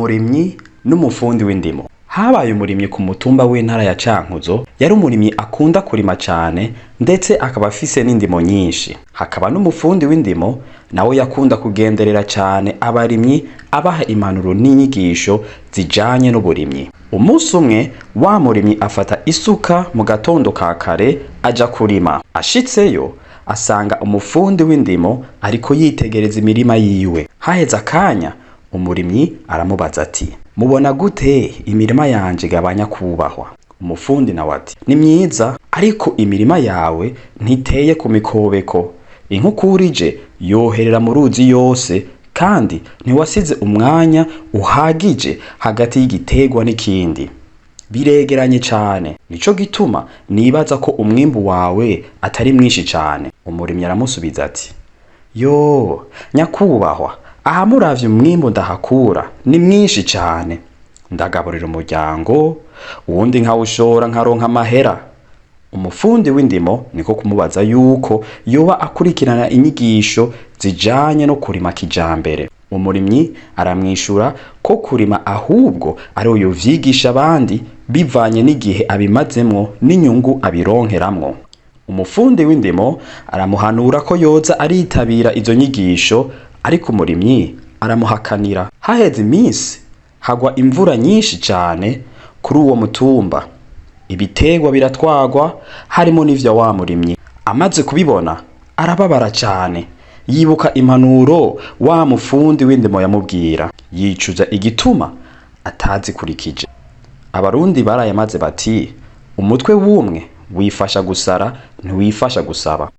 Umurimyi n'umufundi w'indimo. Habaye umurimyi ku mutumba w'intara ya Cankuzo, yari umurimyi akunda kurima cane ndetse akaba afise n'indimo nyinshi. Hakaba n'umufundi w'indimo nawe yakunda kugenderera cane abarimyi abaha impanuro n'inyigisho zijanye n'uburimyi. Umunsi umwe wa murimyi afata isuka mu gatondo ka kare aja kurima. Ashitseyo asanga umufundi w'indimo ariko yitegereza imirima yiwe. Haheze akanya umurimyi aramubaza ati: "Mubona gute imirima yanje igabanya kubahwa?" Umufundi nawe ati: "Ni myiza, ariko imirima yawe ntiteye ku mikobeko. Inkukura ije yoherera mu ruzi yose kandi ntiwasize umwanya uhagije hagati y'igiterwa n'ikindi. Biregeranye cane. Nico gituma nibaza ko umwimbu wawe atari mwinshi cane." Umurimyi aramusubiza ati: "Yoo, nyakubahwa, aha muravye umwimbu ndahakura ni mwinshi cane. Ndagaburira umuryango, uwundi nkawushora nkaronka amahera." Umufundi w'indimo niko kumubaza yuko yoba akurikirana inyigisho zijanye no kurima kijambere. Umurimyi aramwishura ko kurima ahubwo ariwe yovyigisha abandi bivanye n'igihe abimazemwo n'inyungu abironkeramwo. Umufundi w'indimo aramuhanura ko yoza aritabira izo nyigisho, ariko umurimyi aramuhakanira. Haheze iminsi hagwa imvura nyinshi cane kuri uwo mutumba. Ibiterwa biratwarwa harimwo n'ivya wa murimyi. Amaze kubibona arababara cane. Yibuka impanuro wa mufundi w'indimo yamubwira. Yicuza igituma atazikurikije. Abarundi barayamaze bati: "Umutwe w'umwe wifasha gusara ntiwifasha gusaba."